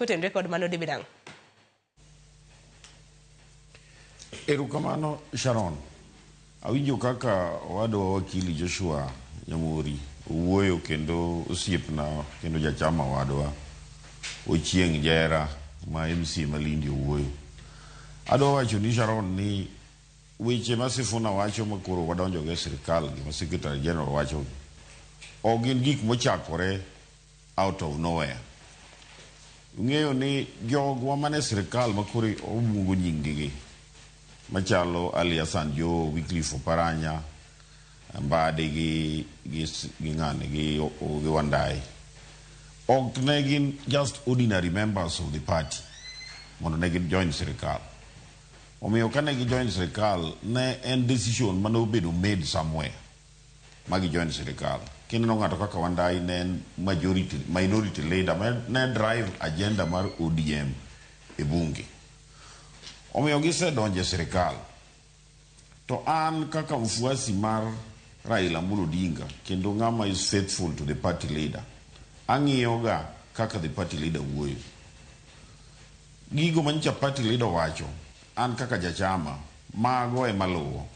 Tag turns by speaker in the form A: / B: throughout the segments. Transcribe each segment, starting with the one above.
A: Kotenre kod mano David Ang'.
B: Erokamano Sharon. Awinjo kaka owadwa wakili Joshua Nyamori owuoyo kendo osiepna kendo jachama wadwa Ochieng' Jera ma MCA ma Lindi owuoyo. Adwa wacho ni Sharon ni weche ma Sifuna wacho ma koro wadonjogo e sirkal gi ma Secretary General wacho ok gin gik mochakore out of nowhere. Ung'eyo ni jogwa mane sirkal ma koro owuogo nying-gi machalo Ali Hassan Joho, Wycliffe Oparanya, Mbadi gi ng'ani gi Wandayi ok ne gin just ordinary members of the party mondo ne gi join sirkal. Omiyo kane gi join sirkal ne en decision mane obedo made somewhere ma gi join sirkal. Kineno ng'ato kaka Wandayi ne en majority, minority leader ma ne drive agenda mar ODM e bunge. Omiyo gisedonjo e sirkal. To an kaka mfuasi mar Raila Amolo Odinga kendo ng'ama is faithful to the party leader, ang'iyo ga kaka the party leader wuoyo. Gigo manyicha party leader owacho, an kaka jachama, mago ema luwo.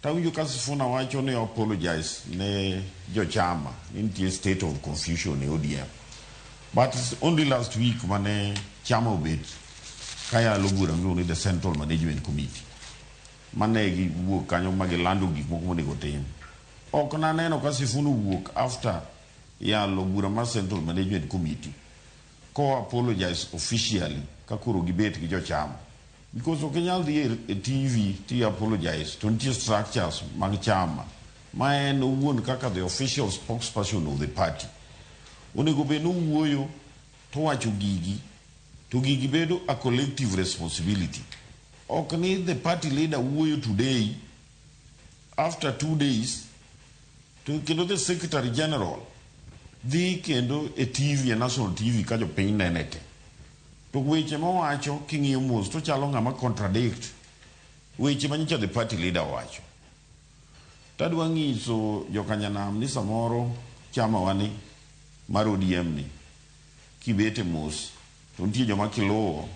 B: Tawinjo ka Sifuna wacho ni apologize ne jochama ni nitie state of confusion e ODM. But it's only last week mane chama obet kayalo bura miluongo ni the Central Management Committee. Mane giwuok kanyo ma gilando gik moko monego tim. Ok naneno ka Sifuna owuok after yalo bura mar Central Management Committee ko apologize officially ka koro gibet gi jochama. Because ok inyal dhi e TV ti apologize to nitie structures mag chama ma en owuon kaka the official spokesperson of the party. Onego bed ni owuoyo to owacho gigi to gigi bedo a collective responsibility. Ok ni the party leader wuoyo today after 2 days to kendo the secretary general dhi kendo e TV, e national TV ka jopiny nene te. To weche mowacho king'iyo mos to chalo ng'ama contradict weche manyicha the party leader owacho. Tadwa ng'iso jokanyanam ni samoro chama wani mar ODM ni kibete mos to nitie joma kiluwo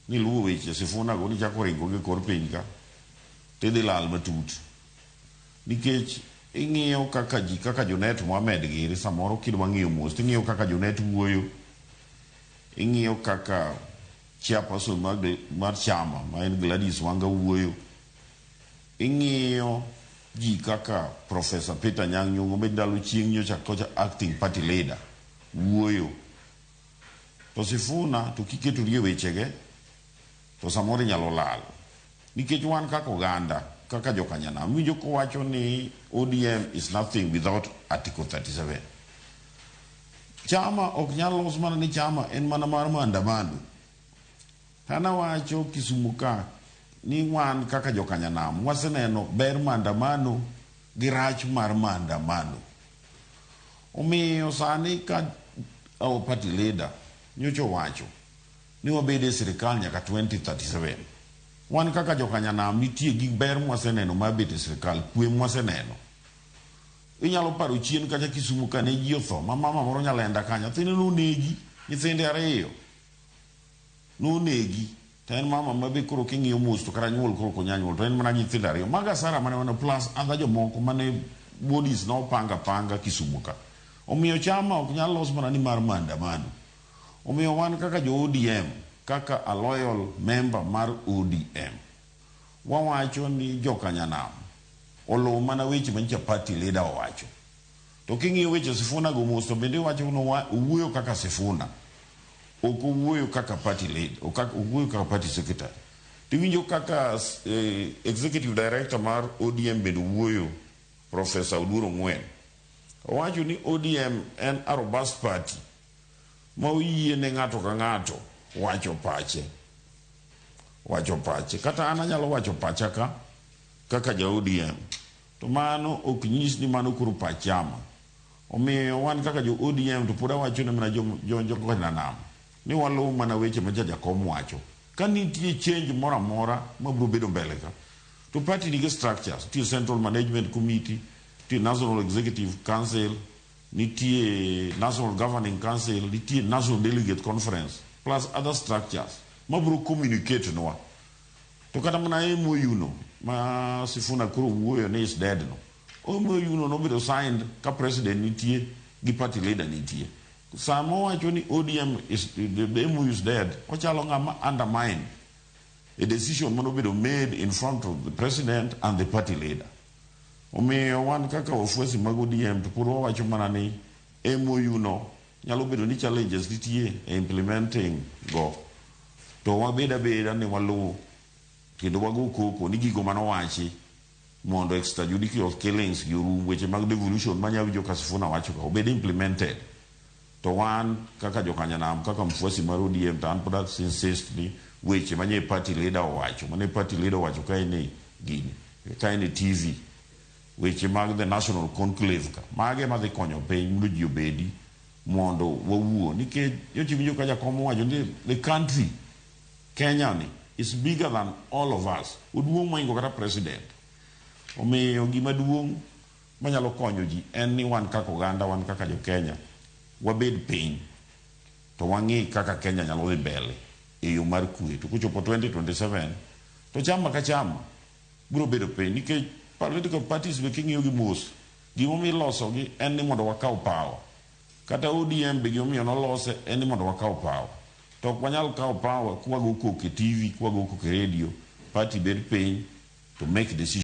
B: niluwo weche Sifuna go nichako ringo gi kor piny ka tidhi lal matut. Nikech ing'iyo kaka ji kaka Junet Mohamed giri samoro kidwa ng'iyo mos ting'iyo kaka Junet wuoyo ing'iyo kaka chairperson mar chama ma en Gladys Wanga wuoyo ing'iyo ji kaka Professor Peter Anyang' Nyong'o ma ndalo chieng' nyocha kocha acting party leader wuoyo to Sifuna to kiketori e wechege to samoro inyalo lal nikech wan kaka oganda kaka jokanyanam winjo kowacho ni ODM is nothing without Article 37. Chama ok nyal los mana ni chama en mana mar maandamano. Anawacho Kisumu ka ni wan kaka jokanyanam waseneno ber maandamano gi rach mar maandamano. Omiyo sani ka our party leader nyocha owacho ni wabed e sirikal nyaka 2037. Wan kaka jokanyanam nitie gi ber mwaseneno mar bet e sirikal, kwe mwaseneno. Inyalo paro chien kacha Kisumu ka ne ji otho ma mama moro nyalenda kanyo nyathine nonegi nyithinde ariyo nonegi to en mama ma be koro king'iyo mos to kata nyuol koro ok onyal nyuol to en mana nyithindo ariyo. Mago asara mane wan plus other jomoko mane bodies nopang apanga Kisumu ka. Omiyo chama ok nyal los mana ni mar maandamano. Omiyo wan kaka jo ODM, kaka a loyal member mar ODM, wawacho ni jokanyanam oluw mana weche manyicha party leader owacho. To king'iyo weche Sifuna go mos to bende iwacho ni owuoyo kaka Sifuna. Ok owuoyo kaka party leader, ok owuoyo kaka party secretary. Tiwinjo kaka executive director mar ODM bende owuoyo, Professor Oduor Ong'wen. Owacho ni ODM en a robust party ma oyie ne ng'ato ka ng'ato wacho pache. Wacho pache. Kata an anyalo wacho pacha ka kaka ja ODM. To mano ok nyis ni mano koro pach chama. Omiyo wan kaka jo ODM to pod awacho ne mana jo nam ni waluw mana weche ma jajakom wacho. Ka nitie change moro amora mabiro bedo mbele ka, to party nigi structures. Nitie Central Management Committee, nitie National Executive Council, Nitie National Governing Council, nitie National Delegate Conference, plus other structures mabiro communicate nwa. To kata mana MOU no ma Sifuna koro wuoyo ni is dead no, MOU no nobedo signed ka president nitie gi party leader nitie. Sama owacho ni ODM is, the MOU is dead, ochalo ng'ama undermine a decision manobedo made in front of the president and the party leader. Omiyo wan kaka wafuasi mag ODM to pod wawacho mana ni MOU no nyalo bedo ni challenges nitie e implementing go, to wabed abeda ni waluw kendo wago koko ni gigo manowachi mondo extrajudicial killings gi orum, weche mag devolution manya winjo ka Sifuna wacho ka obed implemented. To wan kaka jokanyanam, kaka mfuasi mar ODM, to an pod insist ni weche manye party leader owacho, mane party leader owacho ka en e gini, ka en e TV, weche mag the national conclave ka, mage madhi konyo piny mondo ji obedi mondo wawuo, nikech nyocha iwinjo ka jakom owacho ni the country Kenya ni is bigger than all of us, oduong' mohingo kata president. Omiyo gima duong' manyalo konyo ji en ni wan kaka oganda, wan kaka jo Kenya, wabed piny to wang'i kaka Kenya nyalo dhi mbele e yo mar kwe. To kochopo 2027 to chama ka chama biro bedo piny, nikech political parties be king'iyo gi mos, gimomiyo ilosogi en ni mondo wakaw power. Kata ODM be gimomiyo nolose en ni mondo wakaw power. To ok wanyal kawo power kwago koko e TV, kwago koko e radio. Party bed piny to make decision.